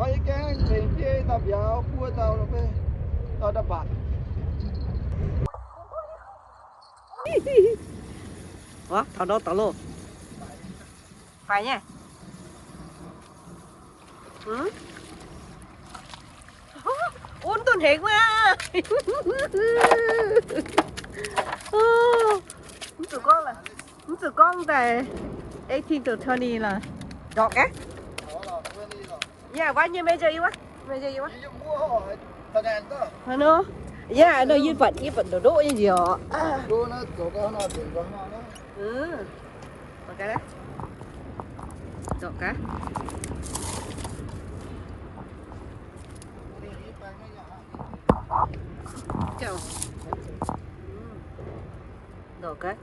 Ih, gaengh mingh biei dauh mbiauz buo dauh, dauh nda'mbaac. Wuov, taux nor daux loh. Faix nyei. Hm? Ov, duqv hengx maah! Mv zuqc gorngv, mv zuqc gorngv daaih eighteen to twenty lorqc. Ndorqc gaax. Yaac wuov nyei measure wuov, measure wuov. Hnangv nor. Yaac nor yie buatc, yie buatc ndoqc ndoqc nyei nziouc. Ndorqc gaax. Ndorqc gaax. Ndorqc gaax.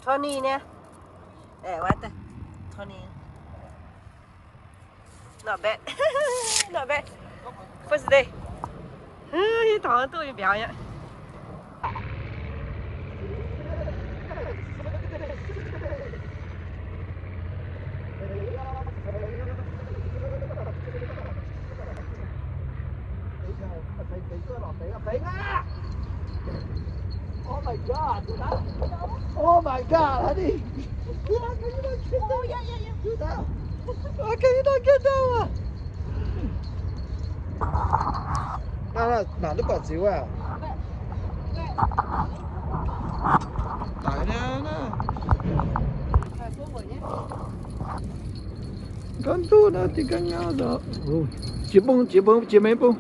Tony nyei. Eh, what the? Tony. Not bad. Not bad. First day. Hiuv taux duqv mbiauz nyei. Oh my God, dude. Oh my God, honey. Dude, how can you not get down? How can you not get down? Naaiv, naaiv, naaiv baac ziux aqv. Daic nyei naaiv. Gan duqv naaiv, diuh gan ngau zoc. Jiex bung, jiex bung, jiex mengh bung.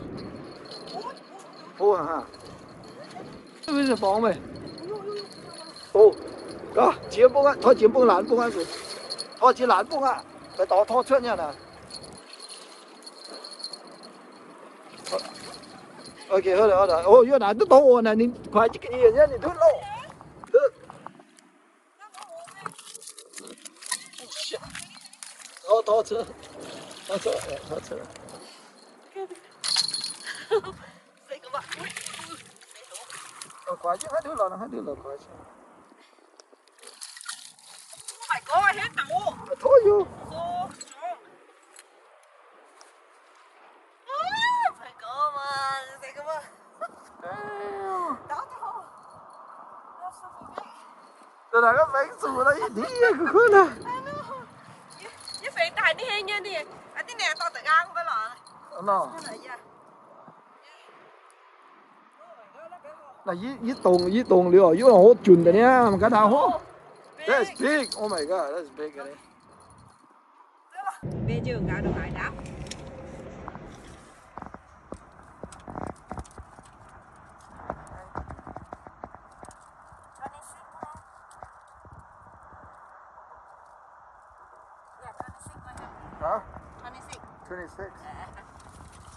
Jiex bung aqv, tov jiex bung laanz bung aqv. Tov jiex laanz bung aqv. Daaih dorh tov cuotv nyei naaic. Okay, hold on, hold on. Oh, yie naaic duqv dorh oc naaic, ninh kuaix jienv ga'nyiec nyei, ninh duqv loh. Tov, tov cuotv. Tov cuotv, tov cuotv. Kuaix jienv haaix diuc lorqc, haaix diuc lorqc kuaix. Oh my God, haaix diuc? I told you. So strong. Oh my God, man, this is like a Damn. That's so big. Da'naaic ga'fenx zuqc la'nyeic ndiev kuv kuv naaic. I know. Yie, yie fenx daaih ninh hei nyei ninh. I think ninh dorh da'nqaang mv baac lorqc. Nor. Naaic yie, yie dongc, yie dongc liuz, yie hopv junc daaih niaa, mangc gaax naaic hopv. That is big. Oh my God, that is big. Bê jiu gà nor mãi đáp. Hả? Twenty-six. Twenty-six.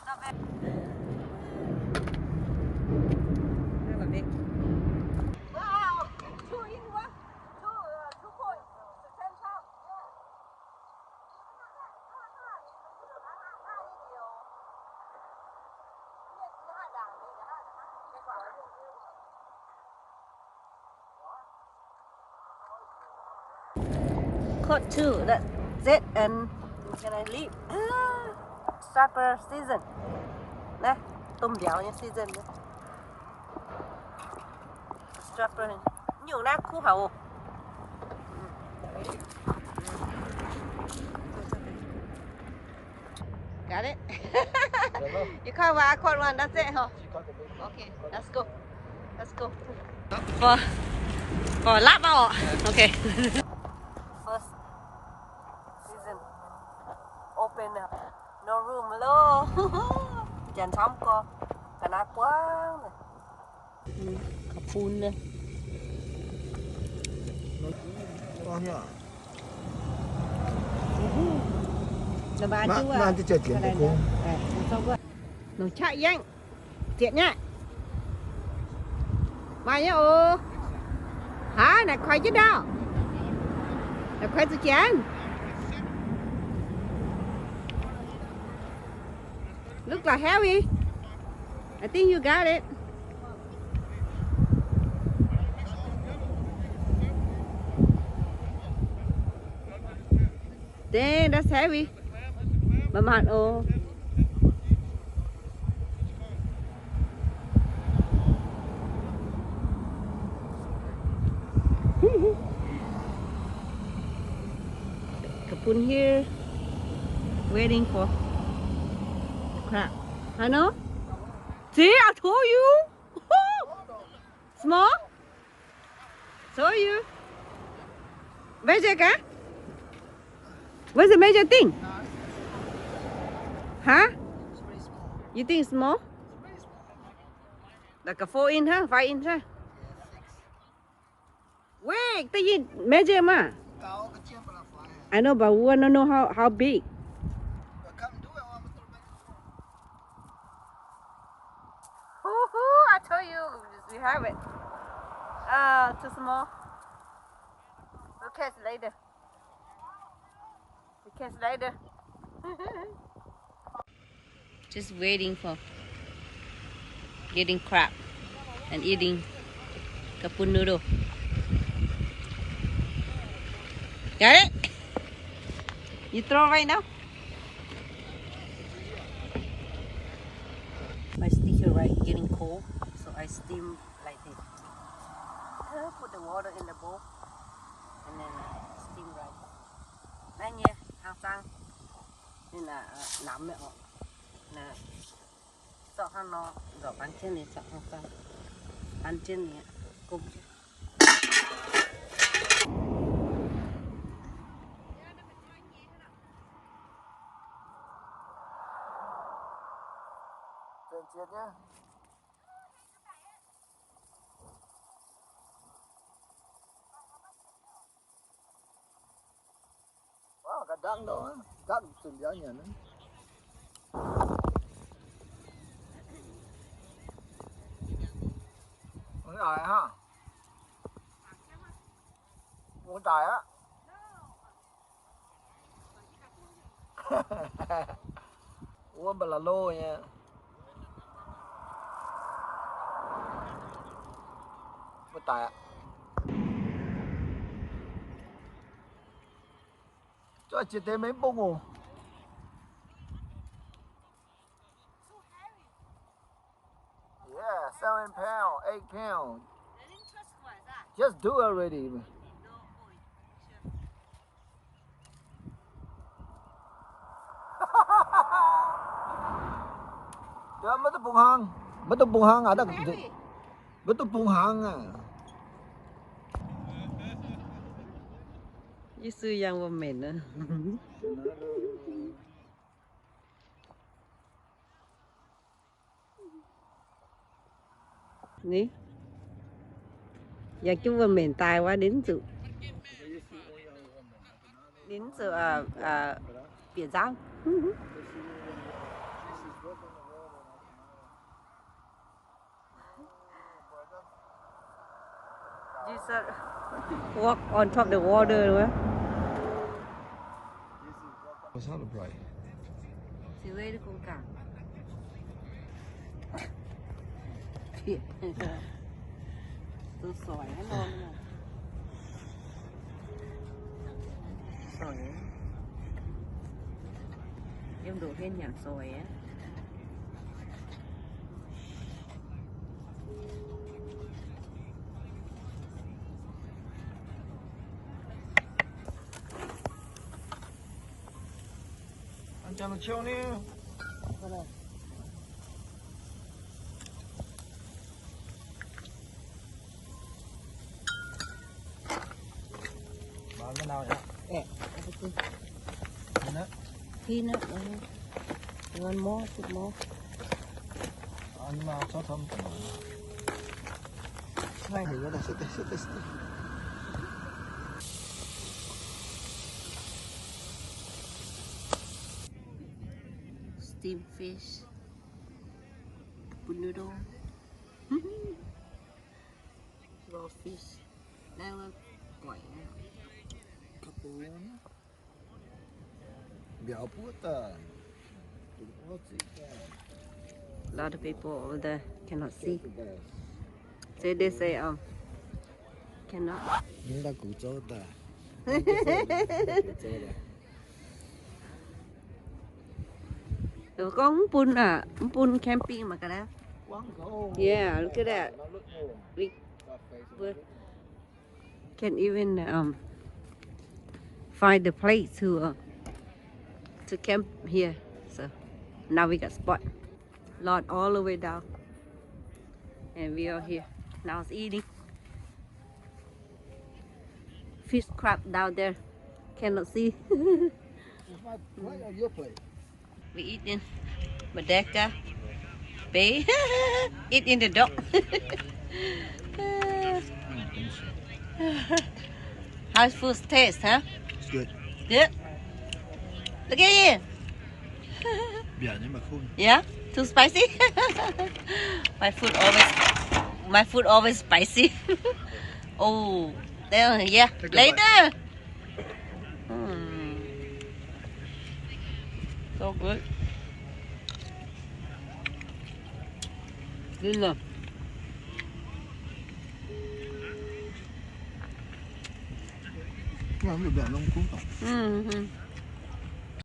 Not bad. Wow, two in one. Two, uh, two points. Ten pounds. Yeah. Caught two, that's it, and can I leave? Striper season. Naaiv, domh mbiauz nyei season naaiv. Striper. Nyungc naaiv kuv haic oc. Got it? You caught one, I caught one, that's it, huh? Okay, let's go. Let's go. For, for lap oc. Okay. No room loh. Janx camv gorx, ga'naaiv buangv. Kapun naaiv. Nongc qaqv yaengv. Zietc nyei. Maaih nyei oc. Haa, naaic kuaix jienv ndau. Naaic kuaix zuqc janx. Look like heavy. I think you got it. Dang, that's heavy. Mangc mangc oc. Kapun here waiting for the crab. I know. See, I told you. Small. Show you. Measure, huh? What's the measure thing? Huh? You think it's small? Like a four inch, huh? Five inch, huh? Wait, da'yietv measure maah. I know, but we wanna know how, how big. Woohoo, I told you, we have it. Uh, too small. We'll catch later. We'll catch later. Just waiting for getting crab and eating kapun noodle. Got it? You throw right now? My stick here, right, getting cold, so I steam like this. Uh, put the water in the bowl and then, uh, steam rice. Naaiv nyei hnaangx zaang. Ninh, uh, namx mi'aqv oc. Ninh zorqv hnangv nor, nzorc baan jienv ninh zorqv hnaangx zaang. Baan jienv ninh gomh jienv. Ga'ndakv ndau, ga'ndakv zuqc mbiauz nyanc. Mv daic aqv. Mv daic aqv. Wuov mba'laqc loh nyei. Mv daic aqv. Zoi jiex deix maiv bung oc. Yeah, seven pound, eight pound. Just do already. Maiv duqv bungx hnaangx, maiv duqv bungx hnaangx aqv. Maiv duqv bungx hnaangx aqv. Yesu yangh wuom-menc aqv. Ni, yangh jienv wuom-menc daaih wuov, ninh mv zuqc, ninh mv zuqc bieqc nzangv. Jesus walk on top the water. What's how to pray? Thì quên đi cùng cả. Tôi sỏi hết luôn mà. Sỏi. Em đổ thêm nhảm sỏi á. Ăn cho nó trơn đi. Bán cái nào nhá? Ê, cái gì? Peanut. Peanut, ừ. One more, put more. Ăn mau chó thơm tỏ. Hai hình đó là sẽ, sẽ, sẽ. Steam fish. Cup noodle. Raw fish. That looks great. Couple. A lot of people over there cannot see. Say they say, um, cannot. Gorngv mv bun, mv bun camping mangc gaax naaiv. Yeah, look at that. We, we can even, um, find the place to, uh, to camp here. So now we got spot. Lot all the way down. And we are here. Now it's eating. Fish crab down there. Cannot see. It's my, right at your place. We eat in Merdeka Bay. Eat in the dock. How's food taste, huh? It's good. Good? Look at you. Yeah, nhưng mà không. Yeah? Too spicy? My food always, my food always spicy. Oh, there, yeah. Take a bite. Later. Hmm. So good. Good lắm. Ngon, nhiều bạn không cũng tổng. Ừ, ừ.